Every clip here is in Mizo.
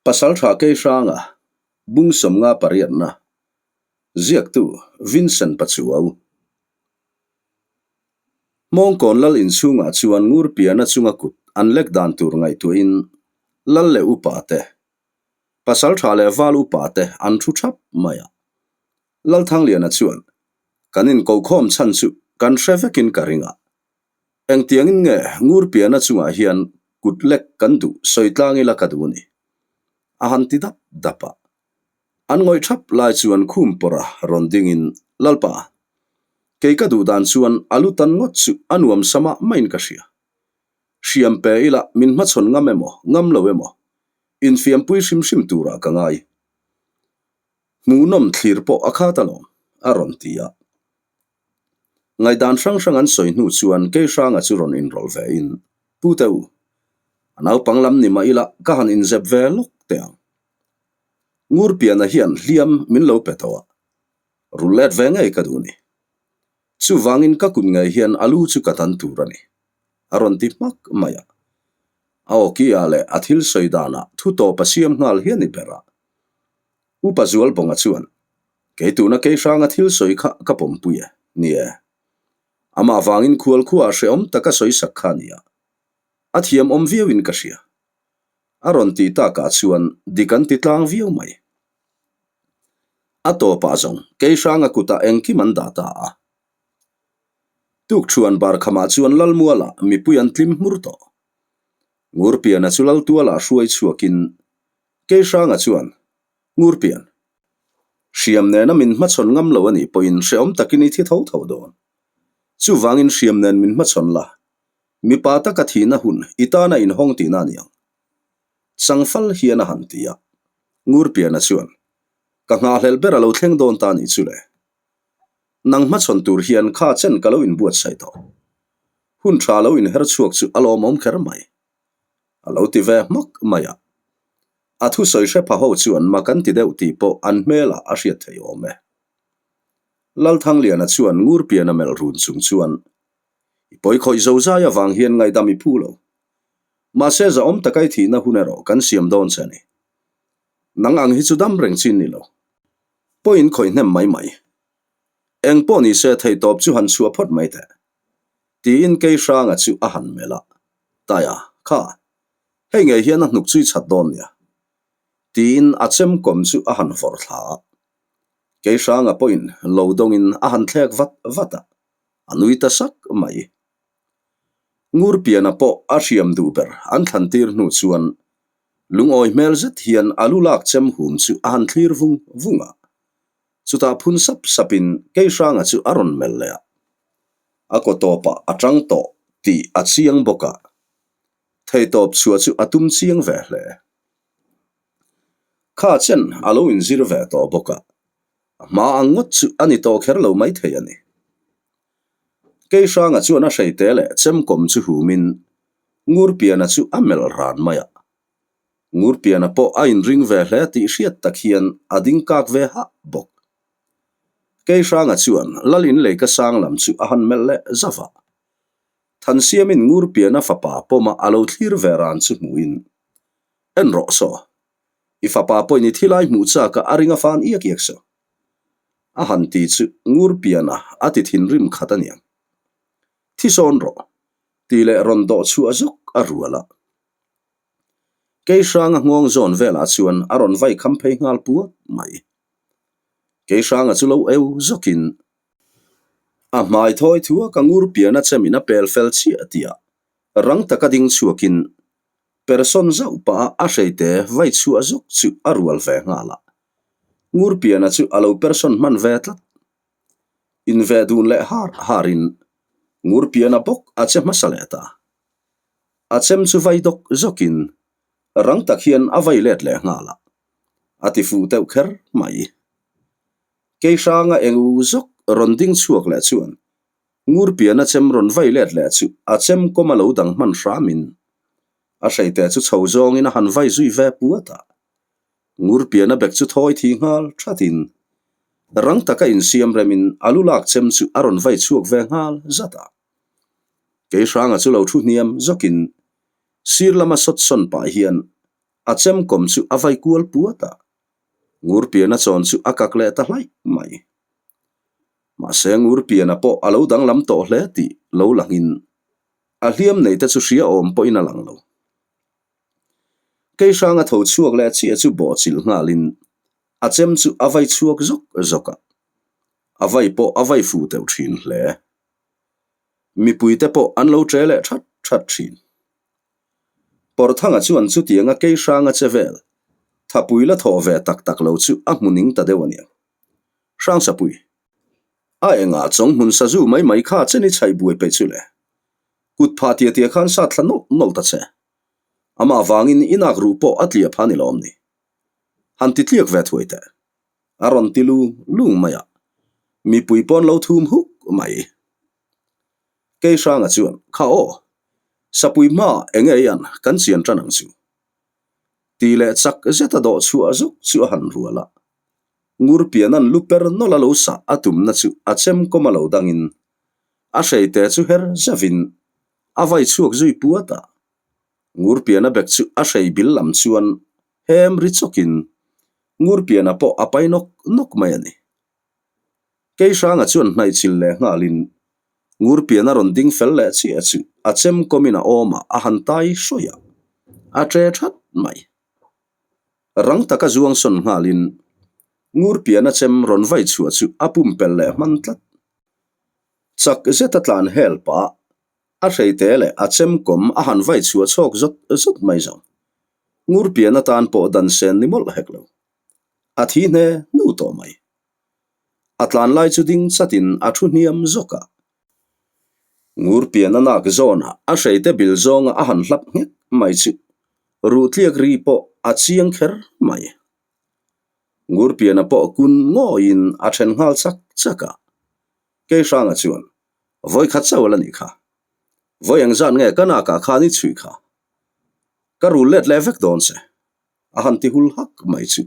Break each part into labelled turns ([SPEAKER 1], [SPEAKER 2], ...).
[SPEAKER 1] Pasaltha Keihranga, Bung 58na, Ziaktu Vincent Pachuau. Hmawngkawn lal inchhungah chuan Ngurpiana chunga kut an lek dan tur ngaihtuahin lal leh upa te, Pasaltha leh val upa te an thu thap mai a. Lalthangliana chuan, Kan inkokhawm chhan chu kan hre vekin ka ring a. Engtiangin nge Ngurpiana chungah hian kut lek kan duh sawi tlang ila ka duh a ni? A han ti dap dap a. An ngawih thap lai chuan khum pawrha rawn dingin, Lalpa, kei ka duh dan chuan a lu tan ngawt chu a nuam sama maiin ka hria. Hriam pe ila min hmachhawn ngam emaw, ngam lo emaw, infiampui hrim hrim turah ka ngai. Hmuhnawm thlir pawh a khat alawm, a rawn ti a. Ngaihdan hrang hrang an sawi hnu chuan Keihranga chu rawn inrawlh ve in, Pu Te u, a naupang lam ni mah ila ka han inzep ve lawk teh ang. Ngurpiana hian hliam min lo pe tawh a, rul let ve ngei ka duh ni. Chuvangin ka kut ngei hian a lu chu ka tan tur a ni, a rawn ti hmak mai a. A awki ah leh a thil sawi danah thu tawp a siam nghal hian ni ber a. Upa Zualbawnga chuan, Kei tuna kei hranga thil sawi kha ka pawmpui e, ni e. Amah vangin khual khuaah hrehawm taka sawi sak kha a nia. A thiam awm viauin ka hria. A rawn tih takah chuan dik an ti tlang viau mai. A tawpah zawng kei hranga kutah engkim an dah ta a. Tukṭhuan barkhamah chuan Lalmualah mipui an tlim hmur tawh. Ngurpiana chu Laltualah hruai chhuakin kei hranga chuan, Ngurpian, hriam nena min hmachhawn ngam lo a nih pawhin hrehawm takin i thi tho tho dawn. Chuvangin hriam nen min hmachhawn la, mipa taka thihna hun i tana inhawng tihna a ni ang. Changfal hian a han ti a. Ngurpiana chuan, Ka nghahhlelh ber a lo thleng dawn ta nih chu le. Nang hmachhawn tur hian kha chen ka lo inbuatsaih tawh. Hun tha lo inher chhuak chu a lawmawm kher mai. A lo ti ve hmak mai a. A thusawi hre pha ho chuan mak an ti deuh tih pawh an hmelah a hriat thei awm e. Lalthangliana chuan Ngurpiana melh run chung chuan, I pawi khawih zo zai avang hian ngaihdam i phu lo. Mahse zahawm taka i thihna hun erawh kan siam dawn che a ni. Nang ang hi chu dam reng chin ni lo. Pawiin khawih hnem mai mai. Eng pawh ni se theihtawp chu han chhuah phawt mai teh. Tiin Keihranga chu a han melh a, Taia, kha, hei ngei hian a hnuk chui chat dawn nia. Tiin a chem kawm chu a han vawrh thla a. Keihranga pawhin lo dawngin a han thlek vat vat a, a nui ta sak mai. Ngurpiana pawh a hriam duh ber an thlan tir hnu chuan lungawi hmel zet hian a lu lak chem hum chu a han thlir vung vung a. Chutah phun sap sapin Keihranga chu a rawn melh leh a. A kaw tawpah a tang tawh tih a chiang bawk a, theitawp chhuah chu a tum chiang ve hle. Kha chen a lo inzir ve tawh bawk a, a hma ang ngawt chu a ni tawh kher lo maithei a ni. Keihranga chuan a hreite leh chemkawm chu humin Ngurpiana chu a melh ran mai a. Ngurpiana pawh a inring ve hle tih hriat tak hian a ding kak ve hah bawk. Keihranga chuan Lal in leika sang lam chu a han melh leh zauh a. Thansiamin Ngurpiana fapa pawma a lo thlir ve ran chu hmuhin, En rawh saw, i fapa pawhin i thilai hmuh chak a a ring a fan iak iak saw. A han ti chu Ngurpiana a ti thinrim khat a niang. Thi sawn rawh, tih leh rawn dawh chhuah zuk a rual a. Keihranga nghawng zawn velah chuan a rawn vai kham phei nghal puat mai. Keihranga chu lo eu zawkin a hmai thawi thua ka ngur pian a chemin a pel fel chiah tih a rang taka ding chhuakin persawn zauh pah a a hreite vai chhuah zawk chu a rual ve nghal a. Ngur piana chu a lo persawn hman ve tlat. Inve dun leh har harin ngur piana bawk a che hmasa leh ta. A chem chu vai dawk zawkin rang tak hian a vai let leh nghal a, a ti fuh deuh kher mai. Keihranga eng u zawk rawn ding chhuak leh chuan Ngurpiana chem rawn vai let leh chu a chem kawm a lo dang hman hramin a hreite chu chho zawngin a han vai zui ve puat a. Ngurpiana bek chu thawi thi nghal thatin rang taka insiam remin a lu lak chem chu a rawn vai chhuak ve nghal zat a. Keihranga chu lo thu hniam zawkin sir lama sawt sawn pah hian a. A chemkawm chu a vai kual puat a, Ngurpiana chawn chu a kak leh ta hlaih mai. Mahse Ngurpiana pawh a lo danglam tawh hle tih lo langin a hliam neite chu hria awm pawhin a lang lo. Keihranga tho chhuak leh chiah chu bawhchilh nghalin a chem chu a vai chhuak zawk zawk a, a vai pawh a vai fu teuh thin hle. Mipuite pawh an lo ṭe leh that that thin. Pawrthanga chuan chutianga Keihranga che vel thapui la thawh ve tak tak lo chu a hmu ning ta deuh a niang. Hrangsapui, A engah chawng hmun sazu mai mai kha chen i chhaih buai peih chu le. Kut phah tia tia khan sat thla nawlh nawlh ta che. Amah vangin i nak ruh pawh a tliah pha ni lawm ni. Han ti tliak ve thuai teh. A rawn ti lung lung mai a, mipui pawn lo thum huk mai. Keihranga chuan, Kha aw, sapui hma eng nge ian kan chian tan ang chu? Ti leh chak zeta dawh chhuah zuk chu a han rual a. Ngurpiana'n lu per nawlh a lo sah a tumna chu a chemkawm a lo dangin a hreite chu her zevin a vai chhuak zui puat a. Ngurpiana bek chu a hrei bil lam chuan hem ri chawkin Ngurpiana pawh a pai nawk nawk mai a ni. Keihranga chuan hnaihchil leh nghalin Ngurpiana rawn ding fel leh chiah chu a chemkawmin a awm a, a han tai hrawih a, a ṭe ṭhat mai. Rang taka zuang sawn nghalin Ngurpiana chem rawn vai chhuah chu a pumpelh leh hman tlat. Chak zeta tlan hel pah a hreite leh a chemkawm a han vai chhuah chhawk zawt zawt mai zawng. Ngurpiana tan pawh dan sen ni mawlh hek lo. A thi hne hnu tawh mai. A tlan lai chu ding chatin a thu hniam zawk a. Ngurpiana nak zawnah a hreite bil zawnga a han hlap nghek mai chu ruhtliak ri pawh a chiang kher mai. Ngurpiana pawh kun ngawiin a then nghal chak chak a. Keihranga chuan, Vawikhat chauh a la nih kha. Vawi engzat nge ka nakah khan i chhuih kha? Ka rul let leh vek dawn che. A han ti hul hak mai chu.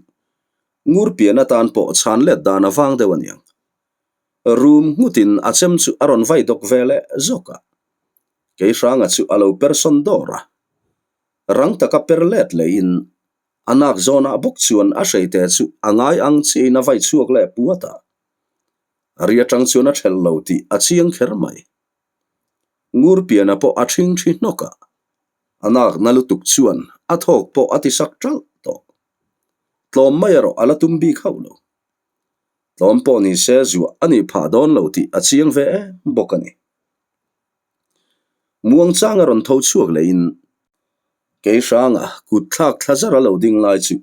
[SPEAKER 1] Ngurpian atan pawh chhan let dan a vang deuh a niang. Rum nghutin a chem chu a rawn vai dawk ve leh zawk a. Keihranga chu a lo per sawn dawr a. Rang taka per let leiin a nak zawnah bawk chuan a hreite chu a ngai ang chiahin a vai chhuak leh puat a. A ri atang chuan a thelh lo tih a chiang kher mai. Ngurpiana pawh a thing thi hnawk a, a nakna lutuk chuan a thawk pawh a ti sak ṭalh tawh. Tlawm mai erawh a la tum bik hauh lo. Tlawm pawh ni se zuah a nih phah dawn lo tih a chiang ve em bawk a ni. Muangchang a rawn tho chhuak lehin Keihranga kut thlak thla zar a lo ding lai chu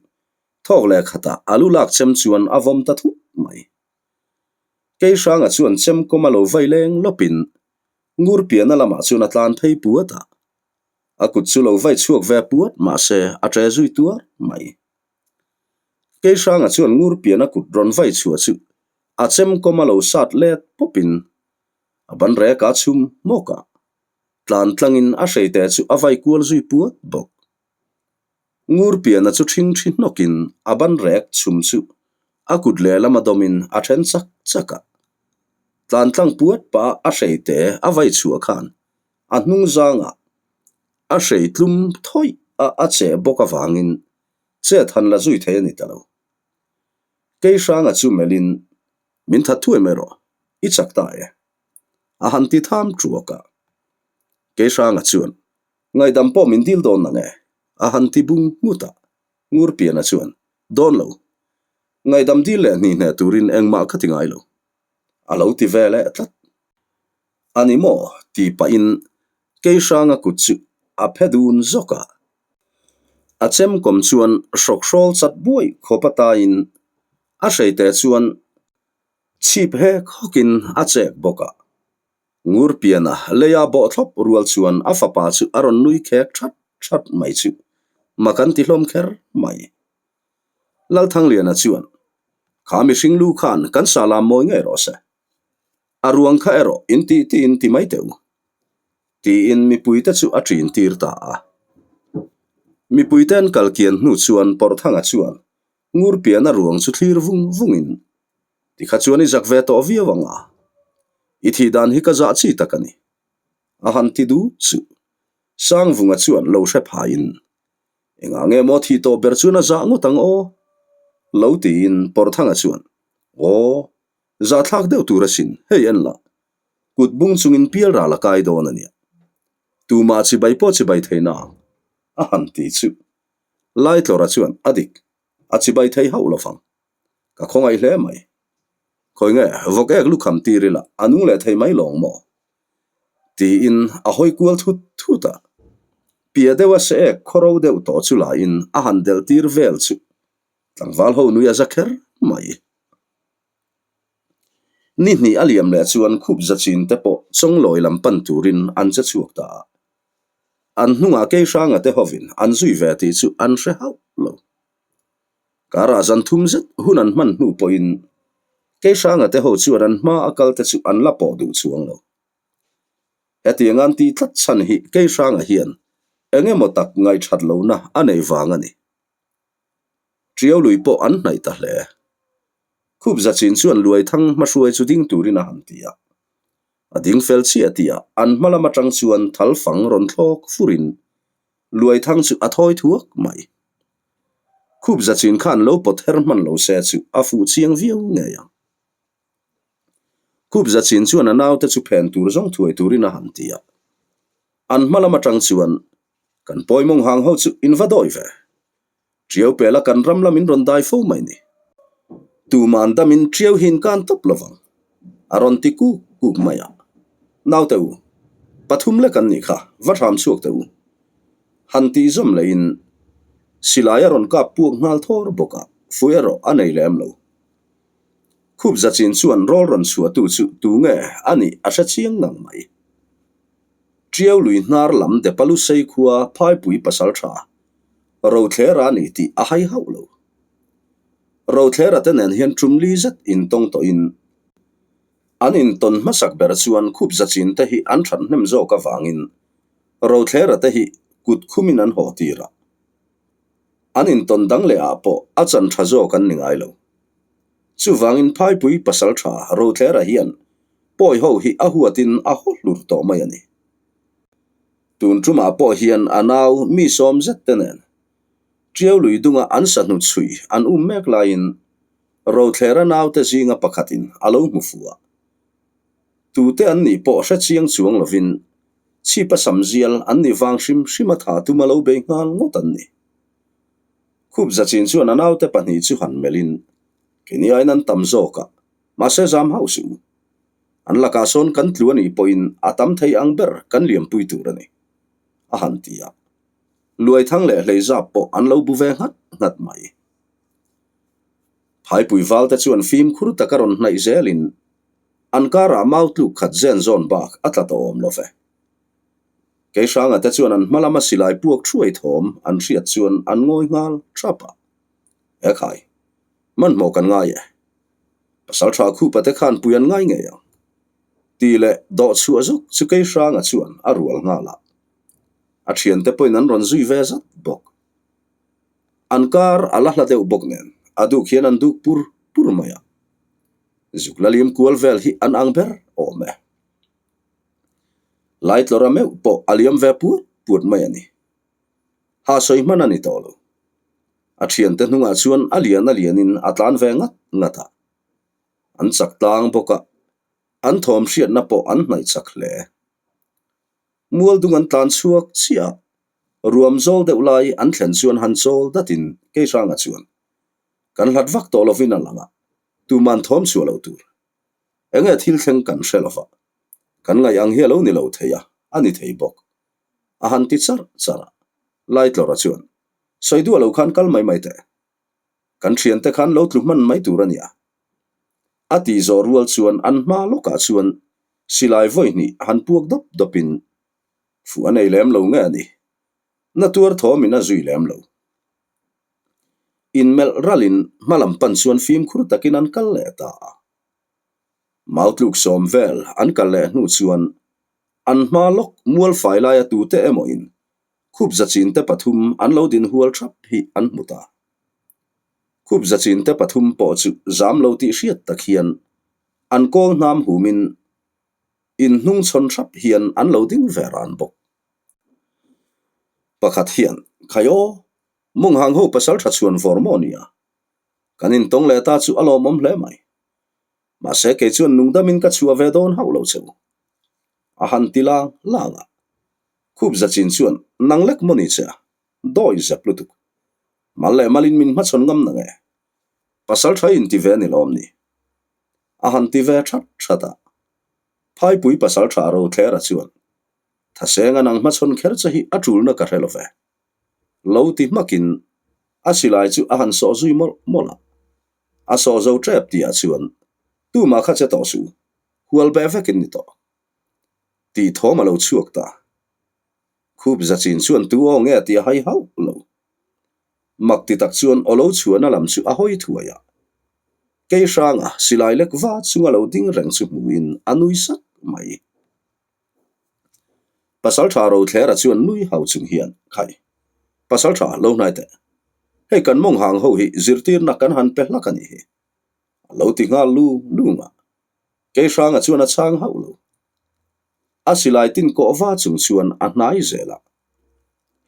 [SPEAKER 1] thawk leh khatah a lu lak chem chuan a vawm ta thut mai. Keihranga chuan chemkawm a lo vai leng lawpin Ngurpiana lamah chuan a tlan phei puat a, a kut chu lo vai chhuak ve puat mahse a ṭe zui tuar mai. Keihranga chuan Ngurpiana kut rawn vai chhuah chu a chemkawm a lo sat let pawpin a ban rek a chhum hmawk a, tlan tlangin a hreite chu a vai kual zui puat bawk. Ngurpiana chu ṭhing ṭhi hnawkin a ban rek chhum chu a kut lehlam a dawmin a ṭhen chak chak a. Tlan tlang puat pah a hreite a vai chhuah khan a hnung zangah a hrei tlum thawih a a cheh bawk avangin chet han la zui thei a ni ta lo. Keihranga chu melhin min that thuai mai rawh, i chak ta e. A han ti tham ṭuak a. Keihranga chuan Ngaihdam pawh min dil dawn nang e, a han ti bung nghut a. Ngurpiana chuan, Dawn lo. Ngaihdam dil leh hni hneh turin engmah ka ti ngai lo. A lo ti ve leh tlat. A ni maw? ti pahin Keihranga kut chu a phe dun zawk a. A chemkawm chuan hrawkhrawl chat buai khawp ataiin a hreite chuan chhip hek hawkin a chek bawk a. Ngurpiana leia bawh thlawp rual chuan a fapa chu a rawn nui khek that that mai chu mak an ti hlawm kher mai. Lalthangliana chuan, Kha mihring lu khan kan sa lam mawi ngei rawh se. A ruang kha erawh in tih tih in ti mai teh u. Tiin mipuite chu a ṭin tir ta a. Mipuite an kal kian hnu chuan Pawrhthanga chuan Ngurpiana ruang chu thlir vung vungin, Tikha chuan i zak ve tawh viau ang a, i thih dan hi ka zah chi tak a ni. A han ti duh chu. Sangvunga chuan lo hre phaiin. Engah nge maw thih tawh ber chuan a zah ngawt ang aw? Lo tiin Pawrthanga chuan, Aw, zahthlak deuh tur asin, hei en la, kut bung chungin pial ral a kai dawn a nia. Tumah chibai pawh chibai thei na ang, a han ti chu. Laitlawra chuan, A dik, a chibai thei hauh lo vang. Ka khawngaih hle mai. Khawi nge, vawk ek lukham tir ila, a nung leh thei mai lawng maw? Tiin a hawi kual thut thut a. Pia deuha se ek khawro deuh tawh chu lahin a han delh tir vel chu tlangval ho nui a za kher mai. Ni hnih a liam leh chuan khup za chin te pawh chawnglawi lam pan turin an che chhuak ta a. An hnungah Keihranga te hovin an zui ve tih chu an hre hauh lo. Karah zan thum zet hun an hman hnu pawhin Keihranga te ho chuan an hma a kal te chu an la pawh duh chuang lo. Hetiang an tih tlat chhan hi Keihranga hian eng emaw tak ngaihthat lohna a neih vang a ni. Ṭiau lui pawh an hnaih ta hle. Khup zachin chuan Luaithang hmahruai chu ding turin a han ti a. A ding fel chiah tihah an hma lam atang chuan thal fang rawn thlawk furin Luaithang chu a thawi thuak mai. Khup zachin khan lo pawt her hman lo se chu a fuh chiang viau ngei ang. Khup zachin chuan a naute chu phen tur zawng thuai turin a han ti a. An hma lam atang chuan kan pawimawng hang ho chu in va dawi ve. Ṭiau pela kan ram lam in rawn dai fo mai ni. Tuman damin ṭiau hi in kan tawp lovang. A rawn ti kuk kuk mai a. Naute u, pathum lek an nih kha, va hram chhuak teh u. Han tih zawm lehin silai a rawn kap puak nghal thawr bawk a, fuih erawh a nei lem lo. Khup zachin chuan rawl rawn chhuahtu chu tu nge a nih a hre chiang ngang mai. Ṭiau lui hnar lam Depalusei khua phaipui pasal ṭha Rothlera a ni tih a hai hauh lo. Rothlera te nen hian ṭum li zet intawng tawhin an intawn hmasak ber chuan khup zachin te hi an that hnem zawk avangin Rothlera te hi kut khumin an haw tir a. An intawn dang leh ah pawh a chan tha zawk an ni ngai lo. Chuvangin phaipui pasal tha Rothlera hian pawi ho hi a huatin a haw hlur tawh mai a ni. Tun tumah pawh hian a nau mi sawm zet te nen Ṭiau lui dunga an sahnu chhui an um mek laiin Rothlera naute zinga pakhatin a lo hmu fu a. Tute an nih pawh hre chiang chuang lovin chhipa sam zial an nih vang hrim hrim a tha tum a lo bei nghal ngawt an ni. Khup zachin chuan a naute pahnih chu han melhin, Keini aiin an tam zawk a, mahse zam hauh suh u. An lakah sawn kan tlu a nih pawhin a tam thei ang ber kan liampui tur a ni, a han ti a. Luaithang leh Hleizap pawh an lo bu ve nghat nghat mai. Phaipui valte chuan fimkhur taka rawn hnaih zelin an karah mau tluk khat zen zawn bak a tla tawh awm lo ve. Keihranga te chuan an hma lama silai puak thuai thawm an hriat chuan an ngawi nghal thap a. Ekhai, hmanhmawh kan ngai e. Pasal tha khupa te khan pui an ngai ngei ang. Tih leh dawh chhuah zuk chu Keihranga chuan a rual nghal a. A thiante pawhin an rawn zui ve zat bawk. An kar a la hla deuh bawk nen a duk hian an duk pur pur mai a. Zuk la lim kual vel hi an ang ber awm e. Laitlawra meuh pawh a liam ve puat puat mai a ni. Ha sawi hman a ni tawh lo. A thiante hnungah chuan a lian a lianin a tlan ve ngat ngat a. An chak tlang bawk a, an thawm hriatna pawh an hnaih chak hle. Mual dung an tlan chhuak chiah a, ruam zawl deuh lai an thlen chuan han chawl datin Keihranga chuan, Kan hlat vak tawh lovin a lang a, tuman thawm chhuah lo tur. Enge thil thleng kan hre lova, kan ngaih ang hi a lo ni lo thei a, a ni thei bawk. A han ti charh charh a, Laitlawra chuan, Sawi duah lo khan kal mai mai teh. Kan thiante khan lo tlu hman mai tur a nia. A tih zawh rual chuan an hma lawkah chuan silai vawi hnih han puak dawp dawpin fuh a nei lem lo nge a ni. Na tuar thawmin a zui lem lo. Inmelh ralin hma lam pan chuan fimkhur takin an kal leh ta a. Mau tluk sawm vel an kal leh hnu chuan an hma lawk mual fai laia tute emawin khup zachin te pathum an lo din hual thap hi an hmu ta. Khup zachin te pathum pawh chu zam lo tih hriat tak hian an kawl hnam humin in hnung chhawn thap hian an lo ding ve ran bawk. Pakhat hian, Khai aw! Munghang ho pasal tha chhuan vawr maw nia? Kan intawng leh ta chu a lawmawm hle mai. Mahse kei chuan nungdamin ka chhuah ve dawn hauh lo che u. A han ti lang lang a. Khup zachin chuan nang lek maw ni che a? Dawi zep lutuk. Mal leh malin min hmachhawn ngam na nge? Pasal tha inti ve ni lawm ni? A han ti ve that that a. Phaipui pasal tha Rothlera chuan, Thasenga nang hmachhawn kher che hi a tulna ka hre lo ve. Lo ti hmakin a silai chu a han sawh zui mawlh mawlh a. A sawh zo tep tihah chuan tumah kha che tawh suh, hual beh vekin ni tawh. Tih thawm a lo chhuak ta. Khup zachin chuan tu aw nge tih a hai hauh lo. Mak ti tak chuan aw lo chhuahna lam chu a hawi thuai a. Kei hranga silai lek va chunga lo ding reng chu hmuhin a nui sak mai. Pasaltha Rothlera chuan nui hau chung hian, Khai, Pasaltha, lo hnai teh. Hei kan mawng hang ho hi zirtirna kan han pe hlak a nih hi. A lo ti nghal lung lung a. Kei hranga chuan a chhang hauh lo. A silai tin kawh va chung chuan a hnai zel a.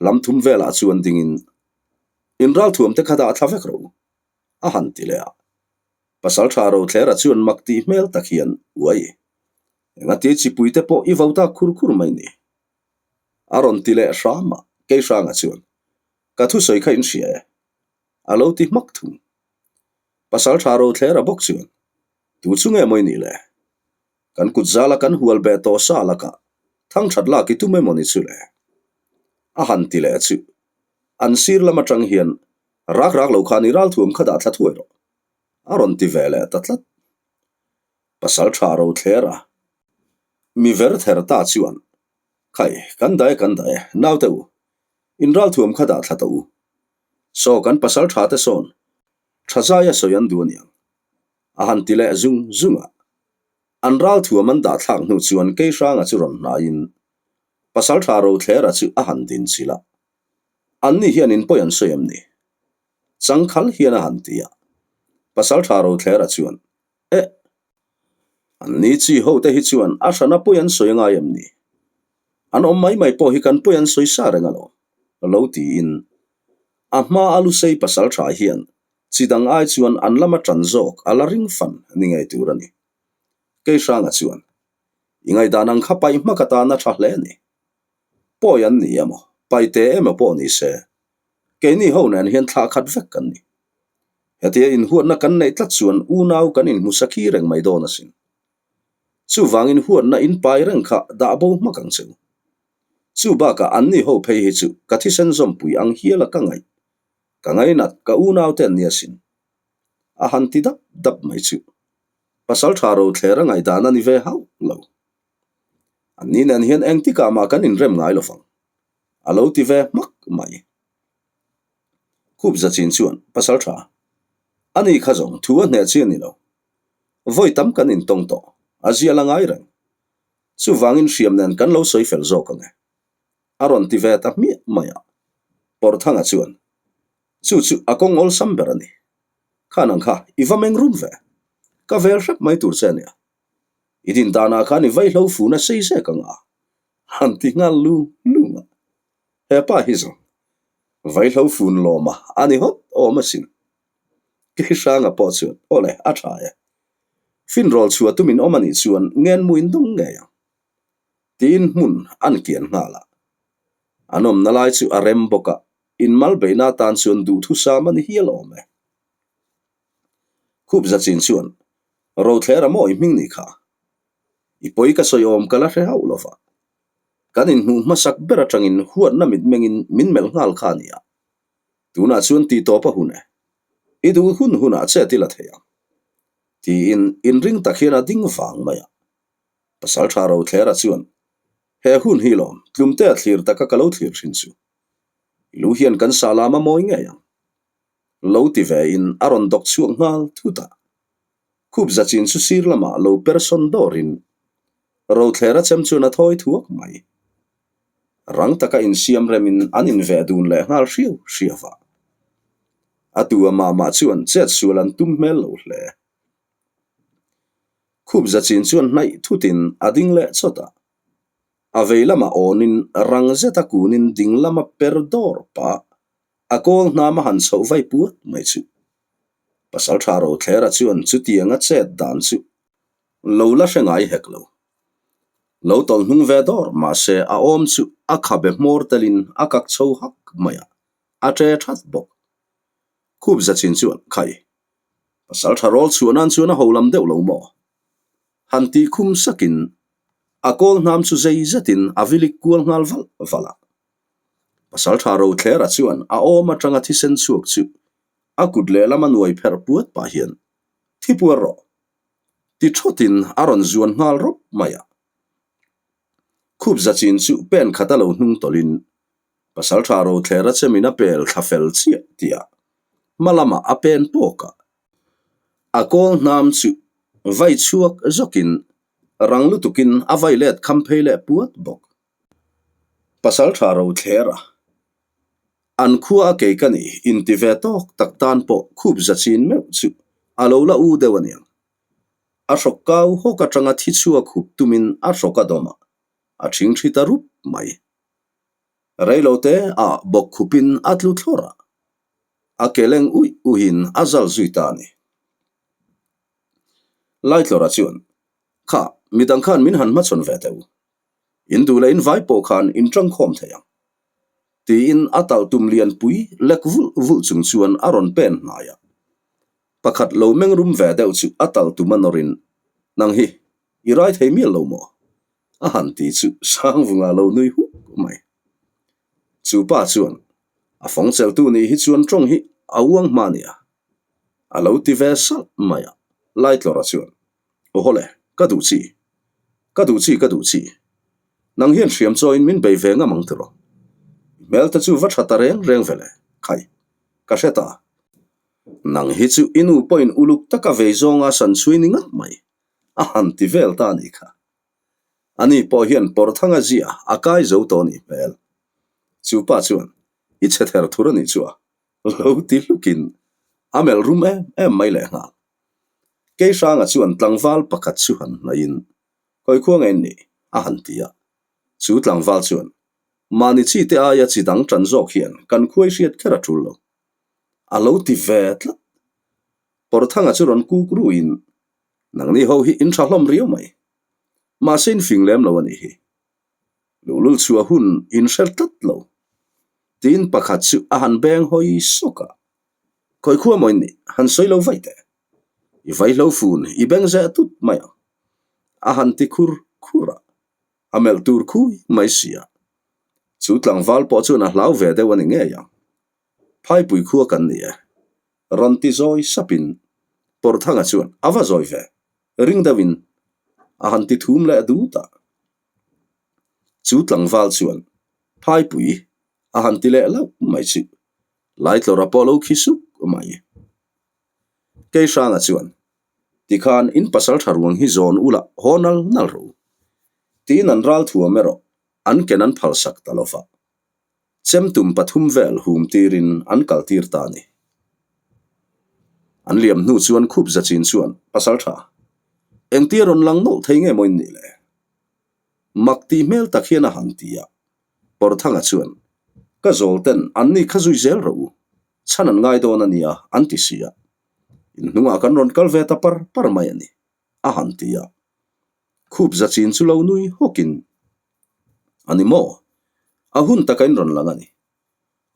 [SPEAKER 1] Lam thum velah chuan dingin, In ralthuam te kha dah thla vek rawh u, a han ti leh a. Pasaltha Rothlera chuan mak tih hmel tak hian, Uai, Engati chipui te pawh i vo tak khur khur mai ni? A rawn ti leh hram a, Keihranga chuan, Ka thusawi kha in hria e. A lo ti hmak thung. Pasaltha Rothlera bawk chuan, Tu chu nge mawi nih le? Kan kut zala kan hual beh tawh sa lakah thangthat lak i tum emaw ni chu le? A han ti leh chu. An sir lam atang hian, Rak rak lo khan i ralthuam kha dah thla thuai rawh. A rawn ti ve leh ta tlat. Pasal tha ro thler a. Mi ver ther ta chuan, Khai, kan dah e, kan dah e, naute u, in ralthuam kha dah thla tawh u. Saw kan pasal tha te sawn, tha zai a sawi an duh aniang. A han ti leh zung zung a. An ralthuam an dah thlak hnu chuan Keihranga chu rawn hnaiin pasal tha ro thlera chu a han din chilh a. Anni hian in pawi an sawi em ni? Changkhal hian a han ti a. Pasal tha ro thlera chuan, Eh! An ni chi ho te hi chuan a hrana pawi an sawi ngai em ni? An awm mai mai pawh hi kan pawi an sawi sa reng alawm, lo tiin a hma a lusei pasal tha hian chi dang ai chuan an lama tan zawk a la ring fan ni ngei tur a ni. Keihranga chuan, I ngaihdan ang kha paih hmak atan a tha hle a ni. Pawi an ni emaw, paite emaw pawh ni se, Keini ho nen hian thlah khat vek kan ni. Hetia inhuatna kan neih tlat chuan unau kan inhmu sakhi reng mai dawn asin. Chuvangin huatna in pai reng kha dah bo hmak ang che u. Chu bakah anni ho phei hi chu ka thisen zawmpui ang hiala ka ngaih. Ka ngainat ka unau te an ni asin. A han ti dap dap mai chu. Pasal tha ro thler a ngaihdan a ni ve hauh lo. Anni nen hian engtikah mah kan inrem ngai lo vang. A lo ti ve hmak mai. Khup zachin chuan, Pasal tha, a ni kha zawng thu a hneh chi a ni lo. Vawi tam kan intawng tawh, a zial a ngai reng. Chuvangin hriam nen kan lo sawi fel zawk ang e. A rawn ti ve ta hmiah mai a. Pawrthanga chuan, Chu chu a kawng awlsam ber a ni. Khan ang kha, i va meng rum ve. Ka vel hrep mai tur che a nia. I din danah khan i vaihlo fun a sei zek ang a. Han ti nghal lung lung a. Hepa hi zawng vaihlo fun lawm a a ni hawt awm asin. Keihranga pawh chuan awle a tha e. Finrawl chhuah tumin awm anih chuan ngenmu in dawng ngei ang. Tiin hmun an kian nghal a. An awmna lai chu a rem bawk a, inmal beihna atan chuan duhthusam a ni hial awm e. Khup zachin chuan Rothlera maw i hming ni kha? I pawi ka sawi awm ka la hre hauh lova. Kan inhmuh hmasak ber atangin huatna mitmengin min melh nghal kha a nia. Tunah chuan tih tawp a hun e. I duh hun hunah chet i la thei ang. Tiin inring tak hian a ding vang mai a. Pasaltha Rothlera chuan, He hun hi lawm, tlumtea thlir taka ka lo thlir thin chu. I lu hian kan sah lam a mawi ngei ang. Lo ti ve in a rawn dawk chhuak nghal thut a. Khup zachin chu sir lamah lo per sawn dawrin Rothlera chem chuan a thawi thuak mai. Rang taka insiam remin an inveh dun leh nghal hriau hriau a. A tu a mah mah chuan chet sual an tum hmel lo hle. Khup zachin chuan hnaih thutin a ding leh chawt a. A vei lamah awnin rang zeta kunin ding lama per dawr pah. A kawl hnam a han chhoh vai puat mai chu. Pasalṭha Rothlera chuan chutianga chet dan chu lo la hre ngai hek lo. Lo tawlh hnung ve dawr mahse a awm chu a khabe hmawr telin a kak chho hak mai a, a ṭe ṭhat bawk. Khup zachin chuan, Khai, pasalṭha rawl chhuah nan chuan a ho lam deuh lo maw? Han tih khum sakin a kawl hnam chu zei zetin a vilik kual nghal valh valh a. Pasalṭha Rothlera chuan a awm aṭanga thisen chhuak chu a kut lehlam a nuai pherh puat pah hian, Thi puar rawh! Ti thawtin a rawn zuan nghal rawp mai a. Khup zachin chu pen khat a lo hnung tawlhin Pasalṭha Rothlera chemin a pel thla fel chiah tih a hma lamah a pen pawk a. A kawl hnam chu vai chhuak zawkin rang lutukin a vai let kham phei leh puat bawk. Pasalṭha Rothlera an khua a kei ka ni inti ve tawk tak tan pawh khup za chin meuh chu a lo la u deuh aniang. A hrawk kau hawk atanga thi chhuak hup tumin a hrawk a dawm a, a ṭhingṭhi ta rup mai. Reilote ah bawk khupin a tlu thlawr a, a ke leng uih uihin a zal zui ta a ni. Laitlawra chuan, Kha, midang khan min han hmachhawn ve teh u. In duh leh in vai pawh khan in tangkhawm thei ang. Tiin a talh tum lianpui lek vulh vulh chung chuan a rawn pen hnai a. Pakhat lo meng rum ve deuh chu a talh tum a nawrin, Nang hi, i rai thei mial lo maw? A han ti chu Sangvunga lo nui huk mai. Chu pa chuan, A fawng cheltu nih hi chuan tawng hi a uang hma nia. A lo ti ve salh mai a, Laitlawra chuan, Aw hawle, ka duh chi. Ka duh chi, ka duh chi. Nang hian hriam chawiin min bei ve ngam ang tiraw? I hmel te chu va tha ta reng reng ve le, khai. Ka hre ta. Nang hi chu i nu pawhin uluk taka vei zawnga san chhui ni ngat mai. A han ti vel ta a nih kha. Ani pawh hian Pawrthanga zia a kai zo tawh a nih hmel. Chu pa chuan, I chhe ther thur a nih chu a, lo ti hlukin a melh rum em em mai lehnghal. Keihranga chuan tlangval pakhat chu han hnaihin, Kawi khua nge nih? a han ti a. Chu tlangval chuan, Mahni chi te aia chi dang tan zawk hian kan khuai hriat kher a tul lo. A lo ti ve tlat. Pawrthanga chu rawn kuk ruin, Nangni ho hi in tha hlawm riau mai. Mahse in fing lem lo a nih hi. Luhlul chhuah hun in hre tlat lo. Tiin pakhat chu a han beng hawi sawk a. Khawi khua maw in nih? Han sawi lo vaih teh. I vaihlo fun i beng zeh tut mai ang. A han ti khur khur a, a melh tur khui mai si a. Chu tlangval pawh chuan a hlau ve deuh a ni ngei ang. Phaipui khua kan ni e. Rawn ti zawi sapin Pawrthanga chuan a va zawi ve, ring deuhin a han ti thum leh dut a. Chu tlangval chuan Phaipui a han ti leh lauh mai chu Laitlawra pawh lo khi suk mai. Keihranga chuan, Tikhan in pasal tha ruang hi zawn ula haw nal nal rawh u. Tiin an ral thuam erawh an ken an phalsak ta lo va. Chemtum pathum vel hum tirin an kal tir ta a ni. An liam hnu chuan khup zachin chuan, Pasal tha, engtia rawn lang nawlh thei nge maw in nih le? Mak tih hmel tak hian a han ti a. Pawrthanga chuan, Ka zawl ten an ni kha zui zel rawh u, chhan an ngai dawn a nia an ti si a. In hnungah kan rawn kal ve ta par par mai a ni, a han ti a. Khup zachin chu lo nui hawkin, A ni maw? A hun taka in rawn lang a ni.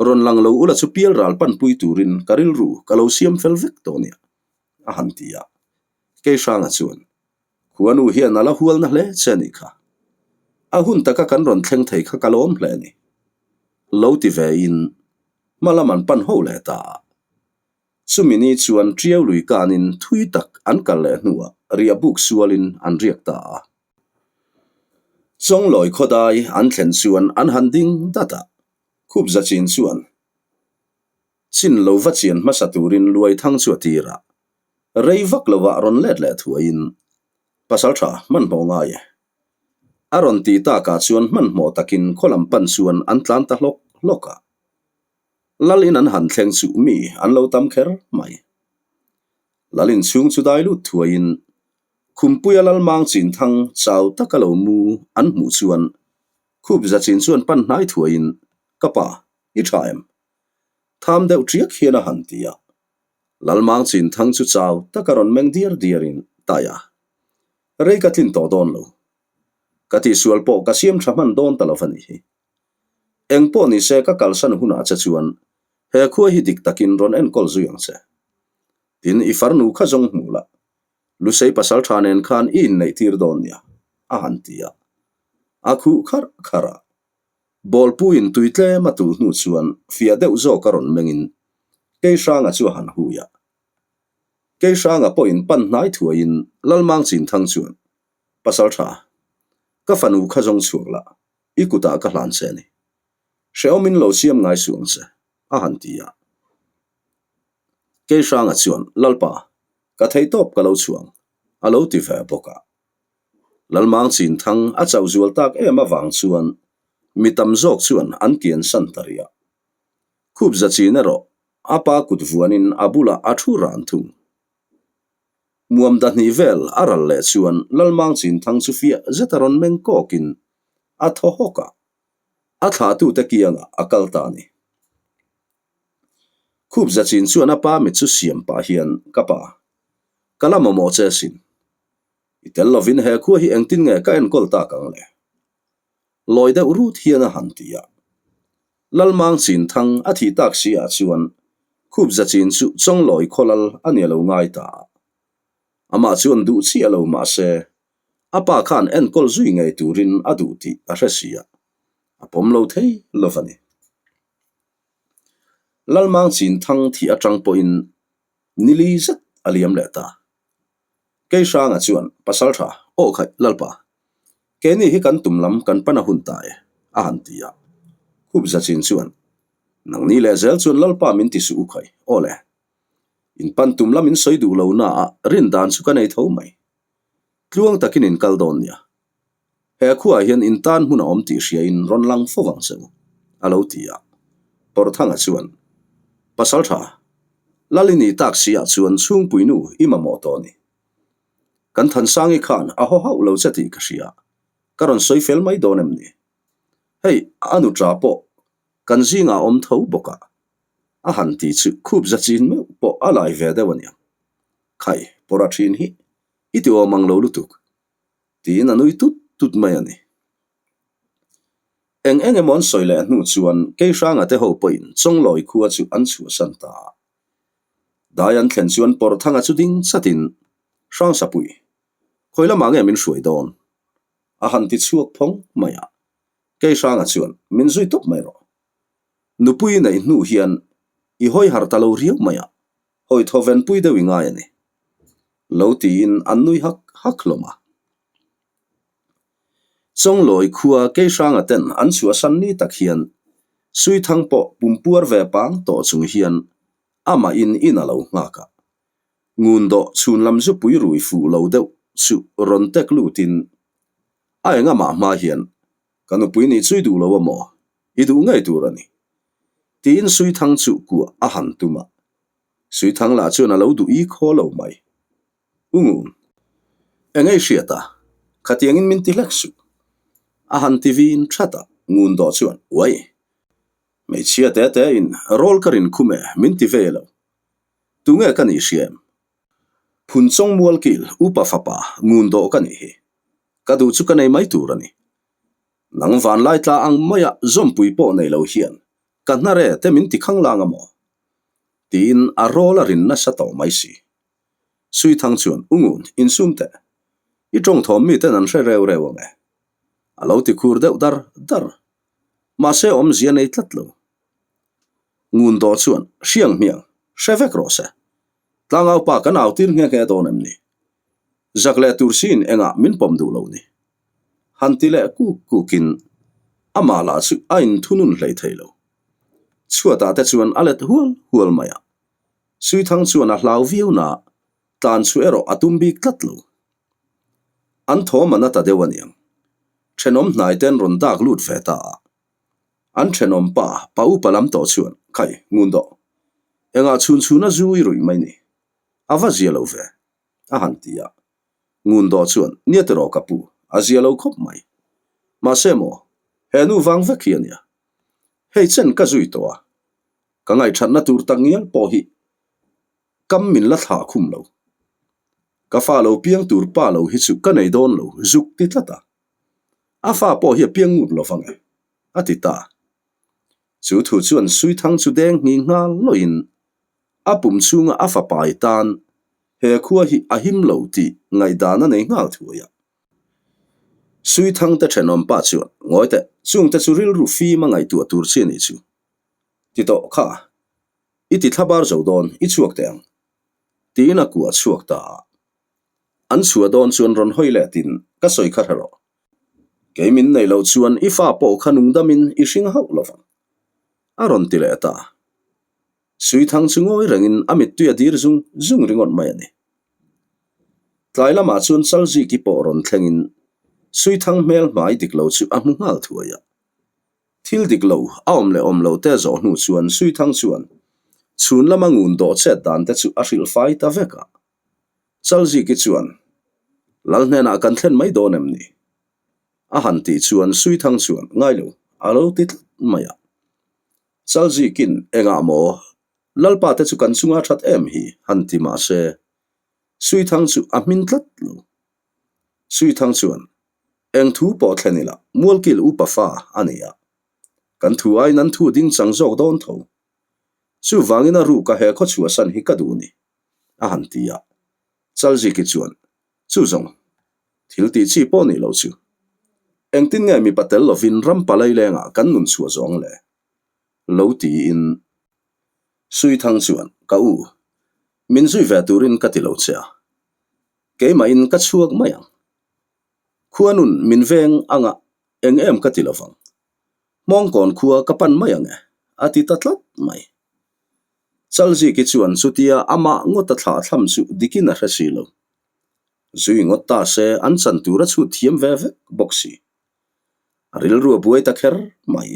[SPEAKER 1] Rawn lang lo ula chu pial ral panpui turin ka rilru ka lo siam fel vek tawh nia, a han ti a. Keihranga chuan, Khuanu hian a la hualna hle che a nih kha. A hun taka kan rawn thleng thei kha ka lawm hle a ni. Lo ti ve in hma lam an pan ho leh ta a. Chumi ni chuan Ṭiau lui kanin thui tak an kal leh hnuah riah buk sualin an riak ta a. Chawnglawi khawdai an thlen chuan an han ding dat a, khup zachin chuan chin lo va chian hmasa turin Luaithang chu a tir a. Rei vak lovah rawn let leh thuaiin, Pasal tha, hmanhmawh ngai e. A rawn ti takah chuan hmanhmawh takin khaw lam pan chuan an tlan ta hlawk hlawk a. Lal in an han thleng chuh mi an lo tam kher mai. Lal in chhung chu dai lut thuaiin, Khumpuia lal mang chin thang chau taka lo mu an hmuh chuan khup zachin chuan pan hnai thuaiin, Ka pa, i tha em? Tham deuh ṭiak hian a han ti a. Lalmang Chinthang chu chau taka rawn meng diar diarin, Taia, rei ka tlin tawh dawn lo. Ka tihsual pawh ka siam ṭha hman dawn ta lo va nih hi. Eng pawh ni se ka kalsan hunah che chuan he khua hi dik takin rawn enkawl zui ang che. Tin, i farnu kha zawng hmuh la, Lusei pasal tha nen khan i inneih tir dawn nia, a han ti a. A khuh kharh kharh a. Bawlpuiin tui tlem a tulh hnu chuan fiah deuh zawk a rawn mengin Keihranga chu a han hui a. Keihranga pawhin pan hnai thuaiin Lalmang Chinthang chuan, Pasal tha, ka fanu kha zawng chhuak la, i kutah ka hlan che a ni. Hrehawmin lo siam ngai suh ang che, a han ti a. Keihranga chuan, Lalpa, ka theihtawp ka lo chhuang, a lo ti ve bawk a. Lalmang Chinthang a chauh zual tak em avang chuan mi tam zawk chuan an kiansan ta rih a. Khup za chin erawh a pa kut vuanin a bulah a thu ran thung. Muam dahnih vel a ral leh chuan Lalmang Chinthang chu fiah zet a rawn meng kawkin a thaw hawk a, a thlahtute kiangah a kal ta a ni. Khup za chin chuan a pa mit chu siam pah hian, Ka pa, ka la mamawh che asin. I tel lovin he khua hi engtin nge ka enkawl tak ang le? Lawi deuh rut hian a han ti a. Lalmang chin thang a thih tak si ah chuan Khup za chin chu Chawnglawi khawlal a ni lo ngai ta a. Amah chuan duh chiah lo mahse a pa khan enkawl zui ngei turin a duh tih a hre si a, a pawm lo thei lo va ni. Lalmang chin thang thih atang pawhin nili zet a liam leh ta. Keihranga chuan, Pasal tha, aw khaih, Lalpa, keini hi kan tum lam kan pan a hun ta e, a han ti a. Khup Zachin chuan, Nangni leh zel chuan Lalpa min ti suh u khaih, aw le. In pan tum lam in sawi duh lo naah rin dan chu ka nei tho mai. Tluang takin in kal dawn nia. He khuaah hian in tan hmun a awm tih hriain rawn lang fo vang che u, a lo ti a. Pawrthanga chuan, Pasal tha, Lal i nih tak si ah chuan chhungpui nu i mamawh tawh a ni. Kan Thansangi khan a haw hauh lo che tih ka hria, ka rawn sawi fel mai dawn em ni? Hei, a nu ṭa pawh kan zingah a awm tho bawk a, a han ti chu khup za chin meuh pawh a lai ve deuh a niang. Khai, pawrha ṭhin hi i ti awm ang lo lutuk. Tiin a nui tut tut mai a ni. Eng eng emaw an sawi leh hnu chuan Keihranga te ho pawhin Chawnglawi khua chu an chhuahsan ta a. Dai an thlen chuan Pawrthanga chu ding chatin, Hrangsapui, khawi lamah nge min hruai dawn? a han ti chhuak phawng mai a. Keihranga chuan, Min zui tawp mai rawh. Nupui neih hnu hian i hawi harh ta lo riau mai a, hawi thaw venpui deuh i ngai a ni. Lo tiin an nui hak hak hlawm a. Chawnglawi khua Keihranga ten an chhuahsan ni tak hian Suithang pawh pumpuar ve pang tawh chung hian amah in in a lo nghak a. Ngun dawh chhun lam zu pui rui fuh lo deuh chu rawn tek lutin a engamah hma hian ka nupui nih chui duh lo a maw? I duh ngei tur a ni. Tiin Suithang chu kuah a han tum a. Suithang lah chuan a lo duh i khaw lo mai. U Ngun, eng ei hriat a, khatiangin min ti hlek suh. A han ti vin that a, Ngun dawh chuan, Uai, hmeichhia te te in rawl ka rin khum e, min ti ve lo. Tunge ka nih hria em? Phunchawng mualkil upa fapa Ngun dawh ka nih hi. Ka duh chu ka nei mai tur a ni. Nang vanlai tla ang maia zawmpui pawh nei lo hian ka hnare te min ti khanglang a maw? Tiin a rawl a rin nasa tawh mai si. Suithang chuan, U Ngun, insum teh. I tawngthawm miten an hre reu reu ang e. A lo ti khur deuh dar dar. Mahse awmzia nei tlat lo. Ngun dawh chuan, Hriang hmiang, hre vek rawh se. Tlangau pa kan au tir nghe nghe dawn em ni? Zak leh tur siin engah min pawm duh lo ni? Han ti leh kuk kukin amah lah chu a inthunun hlei thei lo. Chhuatah te chuan a let hual hual mai a. Suithang chuan a hlau viau na, tlan chu erawh a tum bik tlat lo. An thawm a na ta deuh aniang. Thenawm hnai ten rawn dak lut ve ta a. An thenawm pa, pa upa lam tawh chuan, Khai, ngun dawh. Engah chhun chhuna zu i ruih mai ni? A va zia lo ve, a han ti a. Ngun dawh chuan, Nia tiraw ka pu, a zia lo khawp mai. Mahse maw, he nu vang vek hi a nia. Hei chen ka zui tawh a. Ka ngaihṭhatna tur tak ngial pawh hi kam min la thlah khum lo. Ka fa lo piang tur pa lo hi chu ka nei dawn lo zuk ti tlat a. A fa pawh hi a piang ngut lo vang e, a ti ta. Chu thu chuan Suithang chu deng nghing nghal lawin a pum chhunga a fapai tan he khua hi a him lo tih ngaihdan a nei nghal thuai a. Suithang te thenawm pa chuan, Ngawi teh, chungte chu rilru fim a ngaihtuah tur chi a nih chu. Ti tawh kha, i ti thlabar zo dawn, i chhuak teh ang. Tiin a kuah chhuak ta a. An chhuah dawn chuan rawn hawi letin, Ka sawi kha hre rawh. Kei min nei loh chuan i fa pawh kha nungdamin i hring hauh lo vang. A rawn ti leh ta. Suithang chu ngawi rengin a mittui a dir zung zung ringawt mai a ni. Tlai lamah chuan Chalziki pawh rawn thlengin Suithang hmel hmai dik lo chu a hmu nghal thuai a. Thil dik lo a awm leh awm lo te zawh hnu chuan Suithang chuan chhun lama ngun dawh chet dan te chu a hrilh fai ta vek a. Chalziki chuan, Lal hnenah kan thlen mai dawn em ni? A han tih chuan Suithang chuan, Ngai lo, a lo ti tlat mai a. Chalzikin, Engah maw? Lalpa te chu kan chunga that em hi? han ti mah se, Suithang chu a hmin tlat lo. Suithang chuan, Eng thu pawh thlen ila, Mualkil upa fa a ni a. Kan thu aiin an thu ding chang zawk dawn tho. Chuvangin a ruka he khaw chhuahsan hi ka duh ni, a han ti a. Chalziki chuan, Chu zawng, thil tih chi pawh nih loh chu. Engtin nge mipa tel lovin ram palai lengah kan nun chhuah zawng le? Lo tiin Suithang chuan, Ka u, min zui ve turin ka ti lo che a. Keimahin ka chhuak mai ang. Khuanun min veng anga eng em ka ti lovang. Hmawngkawn khua ka pan mai ang e, a ti ta tlat mai. Chalziki chuan chutia amah ngawt a thlah thlam chu dikin a hre si lo. Zui ngawt ta se an chan tur a chhut thiam ve vek bawk si. A rilru a buai ta kher mai.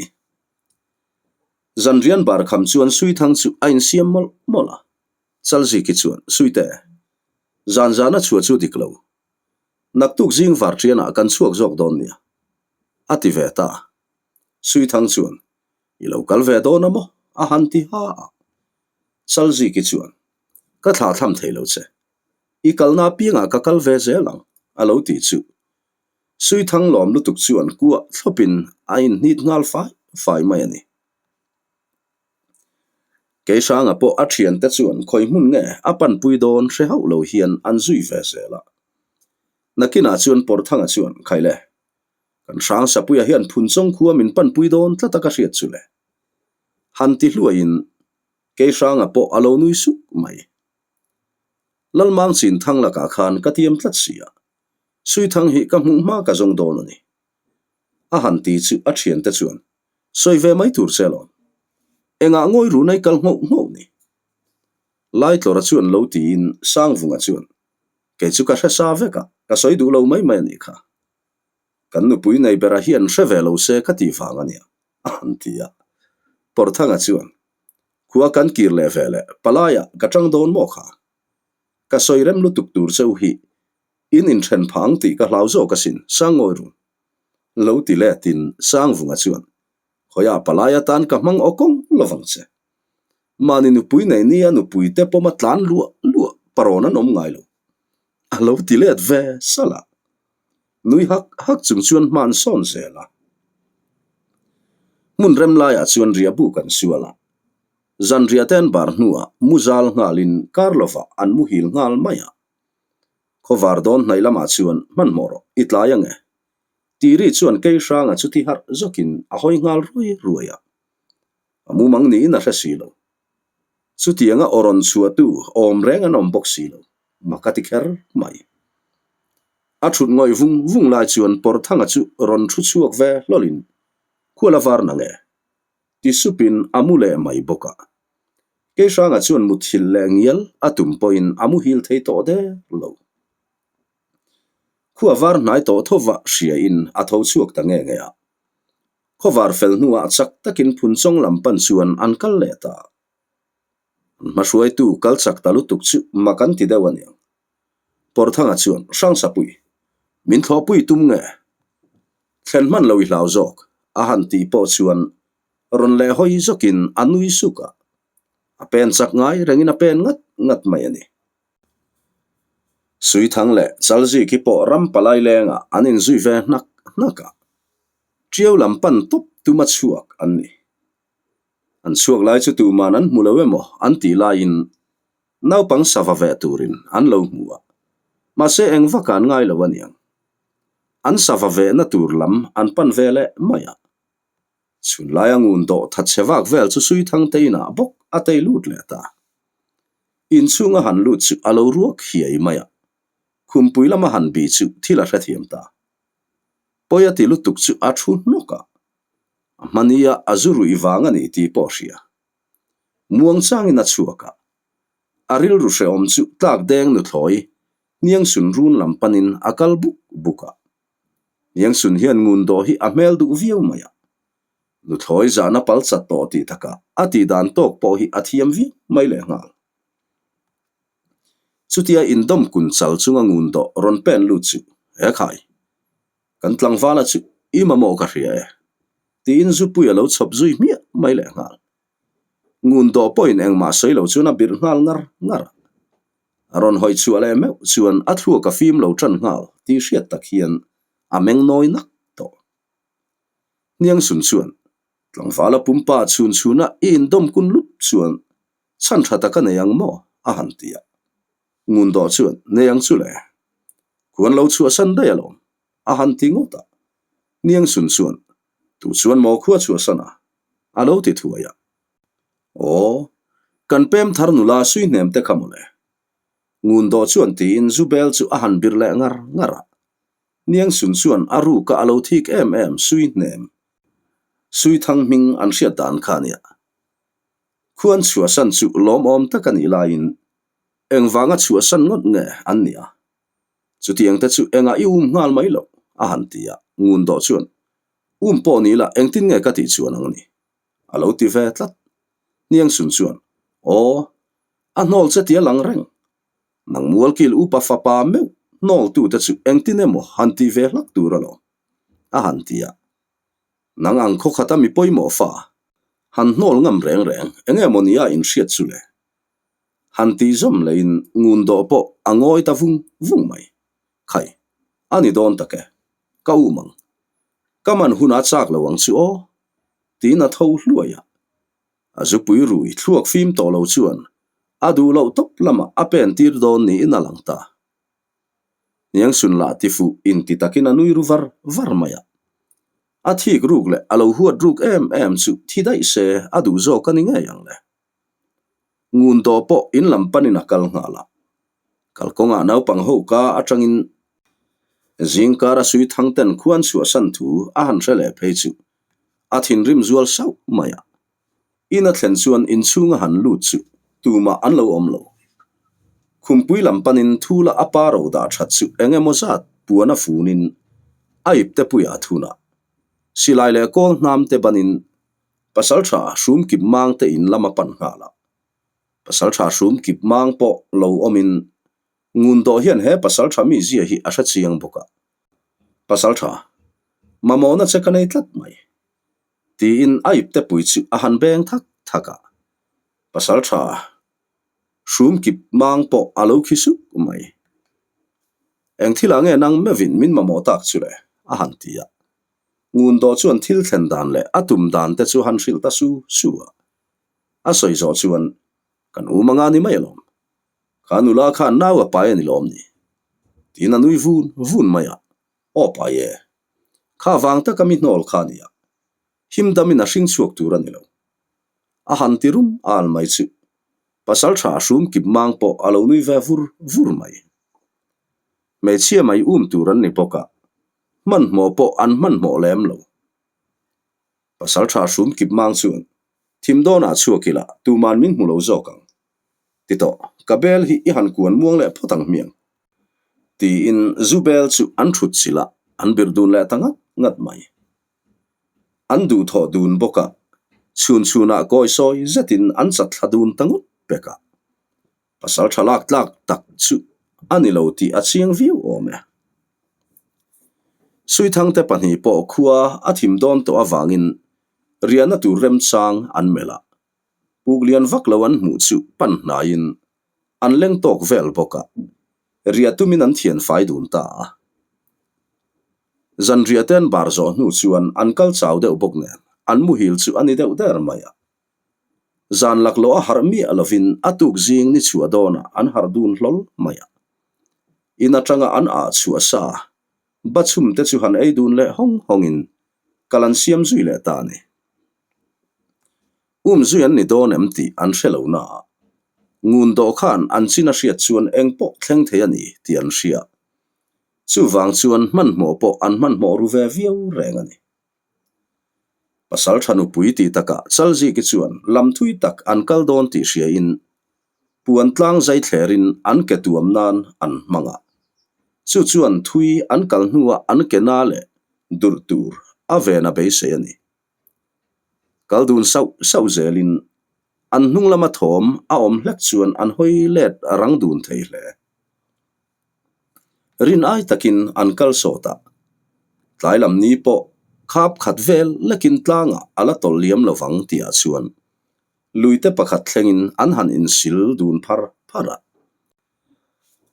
[SPEAKER 1] Zanrian bar kham chuan Suithang chu a insiam mawlh mawlh a. Chalziki chuan, Suite, zan zana chhuah chu dik lo. Naktuk zing var ṭianah kan chhuak zawk dawn nia, a ti ve ta. Suithang chuan, I lo kal ve dawn a maw? a han ti ha a. Chalziki chuan, Ka thlah thlam thei lo che. I kalna apiangah ka kal ve zel ang, a lo ti chu. Suithang lawm lutuk chuan kuah thlawpin a inhnit nghal fai fai mai a ni. Keihranga pawh a thiante chuan khawi hmun nge a panpui dawn hre hauh lo hian an zui ve zel a. Nakinah chuan Pawrthanga chuan, Khaile, kan Hrangsapuia hian Phunchawng khua min panpui dawn tlat a ka hriat chu le. Han ti hluaiin Keihranga pawh a lo nui suk mai. Lalmang chin thang lakah khan ka tiam tlat si a, Suithang hi ka hmuh hma ka zawng dawn a ni. A han ti chu a thiante chuan Sawi ve mai tur che alawm. Engah ngawi run ai kal nghauh nghauh ni? Laitlawra chuan lo tiin Sangvunga chuan, Kei chu ka hre sa vek a, ka sawi duh lo mai mai a nih kha. Kan nupui nei bera hian hre ve lo se ka tih vang a nia, a han ti a. Pawrthanga chuan, Khua kan kir leh ve leh, palaiah ka tang dawn maw kha? Ka sawi rem lutuk tur cheu hi in inthen phang tih ka hlau zawk asin, Sangawi run. Lo ti letin Sangvunga chuan, Khawiah palai atan ka hmang aw kawng lovang che. Mahni nupui nei nia nupui te pawma tlan luah luah parawn an awm ngai lo. A lo ti let ve salh a. Nui hak hak chung chuan hman sawn zel a. Hmun rem laiah chuan riah buk an sual a. Zan riah te an bar hnuah mu zal nghalin kar lovah an muhil nghal mai a. Khawvar dawn hnaih lamah chuan hmanhmawh rawh, i tlai ang e. Tiri chuan Keihranga chu ti harh zawkin a hawi nghal ruai ruai a. A mumang niin a hre si lo. Chutianga aw rawn chhuahtu awm reng an awm bawk si lo, mak a ti kher mai. A thut ngawih vung vung lai chuan Pawrthanga chu rawn thu chhuak ve hlawlin, Khual a var nang e. Ti supin a mu leh mai bawk a. Keihranga chuan muthilh leh ngial a tum pawhin a muhil thei tawh der lo. Khua var hnai tawh thova hriain a tho chhuak ta nge nge a. Khawvar fel hnuah chak takin Phunchawng lam pan chuan an kal leh ta. An hmahruaitu kal chak ta lutuk chu mak an ti deuh a niang. Pawrthanga chuan, Hrangsapui, min thlawhpui tum nge? Thlen hman lo i hlau zawk, a han tih pawh chuan rawn leh hawi zawkin a nui suk a. A pen chak ngai rengin a pen ngat ngat mai a ni. Suithang leh Chalziki pawh ram palai lengah an inzui ve hnak hnak a, Ṭiau lam pan tawp tuma chhuak an ni. An chhuak lai chu tuman an hmu lo emaw an tih laiin naupang sava veh turin an lo hmu a, mahse eng vaka an ngai lo a niang. An sava vehna tur lam an pan ve leh mai a. Chhun laia ngun dawh thatchhe vak vel chu Suithangte inah bawk a tei lut leh ta. Inchhunga han lut chu a lo ruak hiai mai a, khumpui lama han bih chu thil a hrethiam ta. Pawi a ti lutuk chu a thu hnawk a, a hmania a zu ruih vang a ni tih pawh a hria. Muangchangin a chhuak a, a rilru hrehawm chu tlak deng nuthlawi hniangsun run lam panin a kal buk buk a. Hniangsun hian ngun dawh hi a hmel duh viau mai a, nuthlawi zahna pal chat tawh tih takah a tih dan tawk pawh hi a thiam viau mai lehnghal. Chutia indawm kun chal chunga ngun dawh rawn pen lut chu, He khai, kan tlangvala chu i mamawh ka hria e, tiin zupui a lo chhawp zui hmiah mai lehnghal. Ngun dawh pawhin engmah sawi lo chuan a birh nghal ngar ngar a. A rawn hawi chhuah leh meuh chuan a thluak a fim lo tan nghal tih hriat tak hian a meng nawi nak tawh. Hniangsun chuan tlangvala pumpa chhun chhuna i indawm kun lup chuan Chhan tha tak a nei ang maw? a han ti a. Ngun dawh chuan, Nei ang chu le. Khuan lo chhuahsan daih alawm, a han ti ngawt a. Niangsun chuan, Tu chuan maw khua chhuahsan a? a lo ti thuai a. Aw, kan pem thar nula sui hnem te kha mawle. Ngun dawh chuan tiin zu bel chu a han bir leh ngar ngar a. Niangsun chuan a ruka a lo thik em em sui hnem, sui thang hming an hriat dan kha a nia. Khuan chhuahsan chu lawmawm tak a nih laiin engvanga chhuahsan ngawt nge an nih a? Chutiang te chu engah i um nghal mai loh? a han ti a, ngun dawh chuan, Um pawh ni la engtin nge ka tih chuan ang ni? a lo ti ve tlat. Hniangsun chuan, Aw, a hnawl che tia lang reng. Nang mualkil upa fapa meuh hnawltute chu engtin emaw han ti ve hlak tur alawm, a han ti a. Nang ang khawkhata mi pawimawh fa, han hnawl ngam reng reng eng emaw nia inhriat chu le? Han tih zawm leiin ngun dawh pawh a ngawi ta vung vung mai. Khai, a ni dawn tak e, ka um ang. Ka man hunah chak lo ang chu aw, tiin a tho hluai a. A zupui rui thluak fim tawh lo chuan a duh loh tawp lamah a pen tir dawn niin a lang ta. Hniangsun lah ti fuh inti takin a nui ru var var mai a. A thik ruk leh a lo huat ruk em em chu thi daih se a duh zawk a ni ngei ang le. Ngun tawh pawh in lam panin a kal nghal a. Kalkawngah naupang ho ka atangin zingkar a sui thang ten khuan chhuahsan thu a han hre leh phei chu a thinrim zual sauh mai a. In a thlen chuan inchhung a han lut chu tumah an lo awm lo. Khumpui lam panin thula a pa ro dah that chu eng emaw zat puan a funin a ipte puiah a thun a. Silai leh kawl hnam te banin Pasaltha hrum kip mang te in lam a pan nghal a. Pasaltha hrum kip mang pawh lo awmin ngun dawh hian he pasaltha mizia hi a hre chiang bawk a. Pasaltha, mamawhna che ka nei tlat mai. Tiin a ipte pui chu a han beng thak thak a, pasal tha hrum kip mang pawh a lo khi sup mai. Eng thil ah nge nang meuhin min mamawh tak chu le? a han ti a. Ngun dawh chuan thil thlen dan leh a tum dan te chu han hrilh ta su su a. A sawi zawh chuan, Kan um anga ni mai alawm. Kha nula khan nau a pai a ni lawm ni? Tiin a nui vun vun mai a. Aw pai e. Kha vang taka mi hnawl kha a nia. Him damin a hring chhuak tur a ni lo. A han ti rum al mai chu. Pasal tha hrum kip mang pawh a lo nui ve vur vur mai. Hmeichhia mai um tur an ni bawk a, hmanhmawh pawh an hmanhmawh lem lo. Pasal tha hrum kip mang chuan thim dawnah chhuak ila tuman min hmu lo zawk ang. Ti tawh, ka bel hi i han kuan muang leh phawt ang hmiang. Tiin zu bel chu an thut chilh a, an birh dun leh ta ngat ngat mai. An duhthawh dun bawk a, chhun chhunah kawi sawi zetin an chat thla dun ta ngawt pek a. Pasal tha lak tlak tak chu a ni lo tih a chiang viau awm e. Suithangte pahnih pawh khua a thim dawn tawh avangin riahna tur remchang an melh a. Puk lian vak lo an hmuh chu pan hnaiin an leng tawk vel bawk a, riah tumin an thian fai dun ta a. Zan riah te an bar zawh hnu chuan an kal chau deuh bawk nen an muhil chu a ni deuh der mai a. Zan laklawh a harh miah lovin a tuk zing ni chhuah dawnah an harh dun hlawl mai a. In atanga an ah chhuah sa Bachhum te chu han ei dun leh hawng hawngin kal an siam zui leh ta a ni. Um zui an ni dawn em tih an hre lo na a, ngun dawh khan an chin a hriat chuan eng pawh thleng thei a ni tih an hria. Chuvang chuan hmanhmawh pawh an hmanhmawh ru ve viau reng a ni. Pasal tha nupui tih takah Chalziki chuan lam thui tak an kal dawn tih hriain puan tlang zai thlerin an ke tuam nan an hmang a. Chu chuan thui an kal hnuah an ke na leh durh tur a ven a beisei a ni. Kal dun sauh sauh zelin an hnung lama thawm a awm hlek chuan an hawi let rang dun thei hle. Rin ai takin an kal sawt a, tlai lam ni pawh khap khat vel lekin tlangah a la tawlh liam lo vang tihah chuan luite pakhat thlengin an han insil dun phar phar a.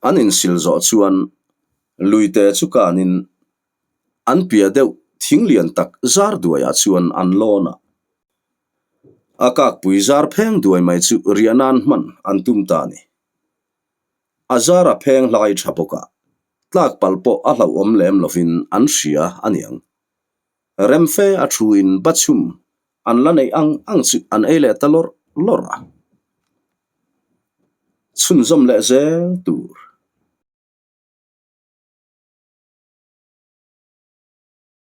[SPEAKER 1] An insil zawh chuan luite chu kanin an piah deuh thing lian tak zar duaiah chuan an lawn a. A kakpui zar pheng duai mai chu riah nan hman an tum ta a ni. A zar a pheng hlai tha bawk a, tlak palh pawh a hlauhawm lem lovin an hria a niang. Remfe a thuin bachhum an la neih ang ang chu an ei leh ta lawrh lawrh a. Chhunzawm leh zel tur.